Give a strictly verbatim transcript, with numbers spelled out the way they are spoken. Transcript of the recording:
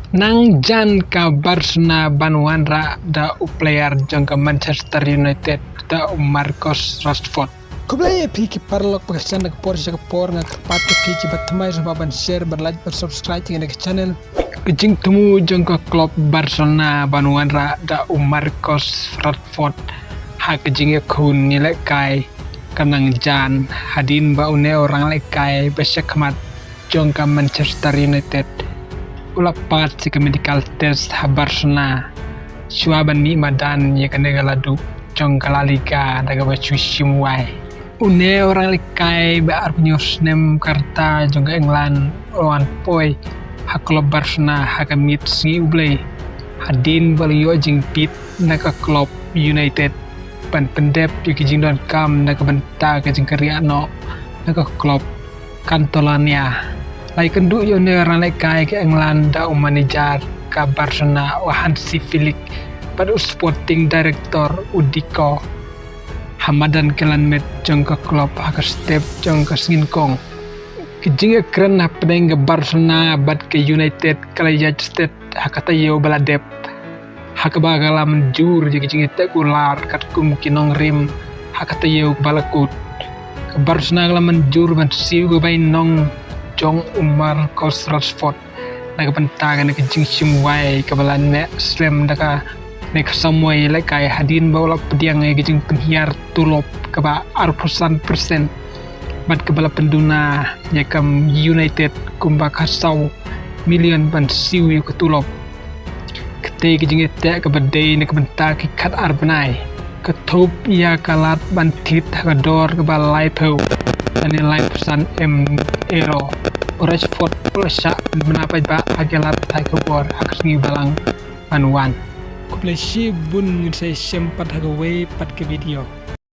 Nangjan ka Barcelona ban wanrah da u player jong ka Manchester United, da u Marcus Rashford. Khublei ïa phi ki paralok ba ka shan da ka por sha ka por, nga kyrpad ïa phi ki ba thymmai sngewbha ban share, ban like, ban subscribe ïa kane ka channel. Ka jingthmu jong ka club Barcelona ban wanrah da u Marcus Rashford ha ka jingïakhun ïalehkai ka nangjan, hadien ba une u ranglehkai ba shakhmat jong ka Manchester United u la pass ïa ka medical test ha Barcelona shuwa ban mih madan ïa kane ka laduh jong ka La Liga da kaba shu shim wai. Une u ranglehkai ba arphew hynñiew snem ka rta jong ka England u la wan poi ha club Barcelona ha ka miet sngi U Blei, hadien ba u la ïoh jingbieit na ka club United ban pyndep ïa ka jingdonkam na ka bynta ka jingkyrïah noh na ka club Catalonia. La ïakynduh ïa une u ranglehkai ka England da u manager ka Barcelona u Hansi Flick bad u sporting director u Deco ha madan kyllon miet jong ka club ha ka step jong ka Sngi Nyngkong. Ka jingïakren hapdeng ka Barcelona bad ka United ka la ïaid stet ha ka taïew ba la dep, ha kaba ka la mynjur ïa ka jingïateh kular katkum ki nongrim ha ka taïew ba la kut. Ka Barcelona ka la mynjur ban siew ka bainong jong u Marcus Rashford na ka bynta kane ka jingshim wai kaba la neh slem da kane ka samoi ïalehkai, hadien ba u la pdiang ïa ka jingpynhiar tulop kaba arphew san percent bad kaba la pynduna ïa ka United kumba ka saw million ban siew ïa ka tulop. Katei ka jingïateh kaba dei na ka bynta ki khatar bnai, ka thup ïa ka lad ban thied ha ka dor kaba laiphew lane laiphew san M euro. U Rashford u la shah bna paidbah ha ka lad ha ka bor ha ka sngi Balang ban wan. Khublei shibun, ngin sa ïashem pat ha kawei pat ka video.